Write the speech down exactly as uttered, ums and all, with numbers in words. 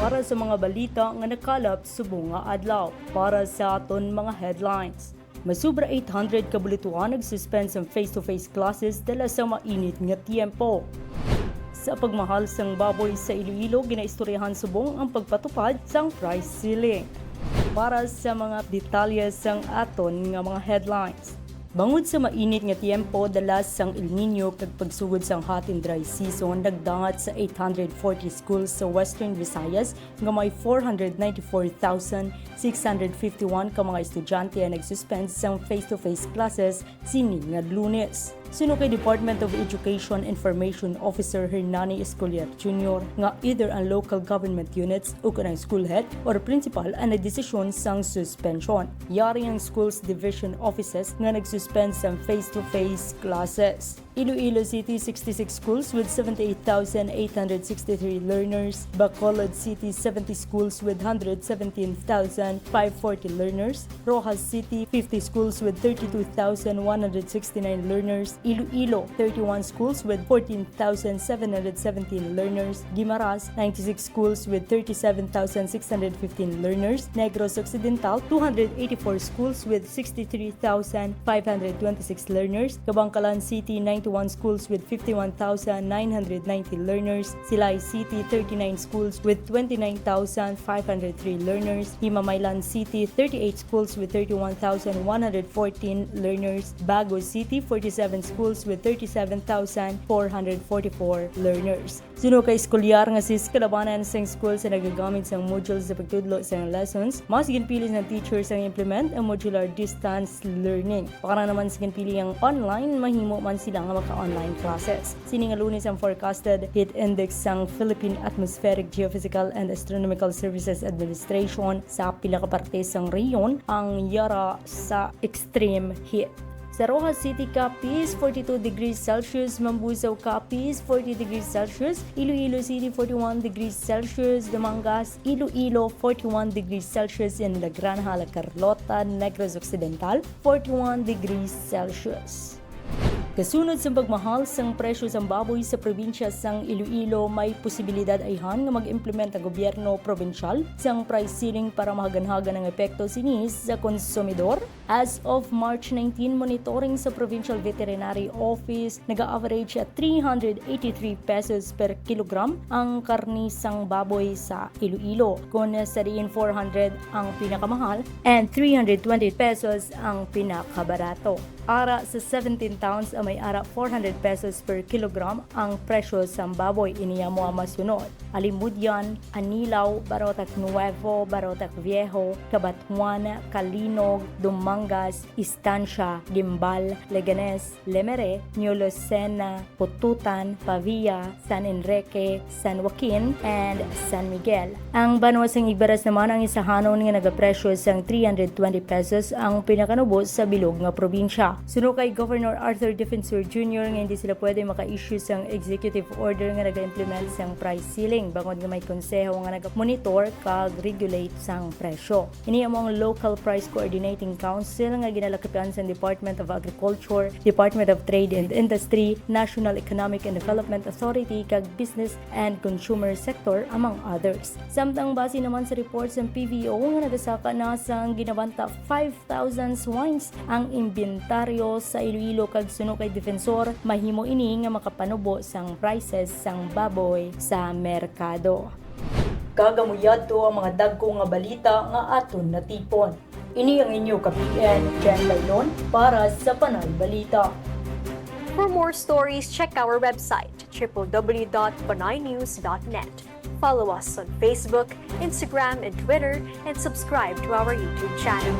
Para sa mga balita nga nakalap subong nga adlaw, para sa aton mga headlines. Masubra eight hundred ka Bulituan nag-suspend sang face-to-face classes dala sa mainit nga tiyempo. Sa pagmahal sang baboy sa Iloilo, ginaistoryahan subong ang pagpatupad sang price ceiling. Para sa mga detalye sang aton nga mga headlines. Bangod sa mainit nga tiyempo, dala sang El Niño kag pagsugod sang hot and dry season, nagdangat sa eight hundred forty schools sa Western Visayas nga may four hundred ninety-four thousand six hundred fifty-one ka mga estudyante ang nag-suspend sang face-to-face classes sini nga Lunes. Suno kay Department of Education Information Officer Hernani Escoliar Junior nga either ang local government units o kon ang school head or principal ang nagdesisyon sang suspension. Yari ang schools division offices nga nag-suspend sang face-to-face classes. Iloilo City, sixty-six schools with seventy-eight thousand eight hundred sixty-three learners. Bacolod City, seventy schools with hundred seventeen thousand five forty learners. Roxas City, fifty schools with thirty-two thousand one hundred sixty-nine learners. Iloilo, thirty-one schools with fourteen thousand seven hundred seventeen learners. Guimaras, ninety-six schools with thirty-seven thousand six hundred fifteen learners. Negros Occidental, two hundred eighty-four schools with sixty-three thousand five hundred twenty-six learners. Kabankalan City, ninety-one schools with fifty-one thousand nine hundred ninety learners. Silay City, thirty-nine schools with twenty-nine thousand five hundred three learners. Himamaylan City, thirty-eight schools with thirty-one thousand one hundred fourteen learners. Bago City, forty-seven schools with thirty-seven thousand four hundred forty-four learners. Suno kay eskolyar nga sis kalabanan sang school sa nagagamit sang module sa pagtudlo sang lessons, mas ginpili sang teachers ang implement ang modular distance learning. Para naman sa ginpili ang online, mahimo man sila nga maka-online classes. Sini nga Lunes ang forecasted heat index sang Philippine Atmospheric Geophysical and Astronomical Services Administration sa pila ka parte sang rehiyon ang yara sa extreme heat. Sa Roxas City, Capiz, forty-two degrees Celsius, Mambuzao, Capiz, forty degrees Celsius, Iloilo City, forty-one degrees Celsius, Dumangas, Iloilo, forty-one degrees Celsius, and La Granja, La Carlota, Negros Occidental, forty-one degrees Celsius. Kasunod sang pagmahal sang presyo sang baboy sa probinsya sang Iloilo, may posibilidad ayhan nga mag-implement ang gobyerno probinsyal sang price ceiling para mahaganhagan ang epekto sini sa konsumidor. As of March nineteen, monitoring sa Provincial Veterinary Office naga-average at three hundred eighty-three pesos per kilogram ang karni sang baboy sa Iloilo, kon sa diin four hundred ang pinakamahal and three hundred twenty pesos ang pinakabarato. Ara sa seventeen towns ang may ara four hundred pesos per kilogram ang presyo sang baboy. Ini amo ang masunod: Alimodian, Anilao, Barotac Nuevo, Barotac Viejo, Cabatuan, Calinog, Dumangas, Estancia, Guimbal, Leganes, Lemery, New Lucena, Pototan, Pavia, San Enrique, San Joaquin, and San Miguel. Ang banwa sang Igbaras naman ang isahanon nga nagapresyo sang three hundred twenty pesos ang pinakanubo sa bilog nga probinsya. Suno kay Governor Arthur Defensor Junior nga hindi sila pwede maka-issue sang executive order nga naga-implement sang price ceiling, bangod nga may konseho nga naga-monitor kag regulate sang presyo. Ini amo ang Local Price Coordinating Council nga ginalakipan sang Department of Agriculture, Department of Trade and Industry, National Economic and Development Authority, kag Business and Consumer Sector, among others. Samtang base naman sa report sang P V O nga nagasaka na sang ginabanta five thousand swines ang imbentaryo sa Iloilo, kag suno kay Defensor, mahimo ini nga makapanubo sang prices sang baboy sa merkado. Kag amo yadto ang mga dagko nga balita nga aton natipon. Ini ang inyo ka-P N, Jen Bailon, para sa Panay Balita. For more stories, check our website, triple w dot panaynews dot net. Follow us on Facebook, Instagram, and Twitter, and subscribe to our YouTube channel.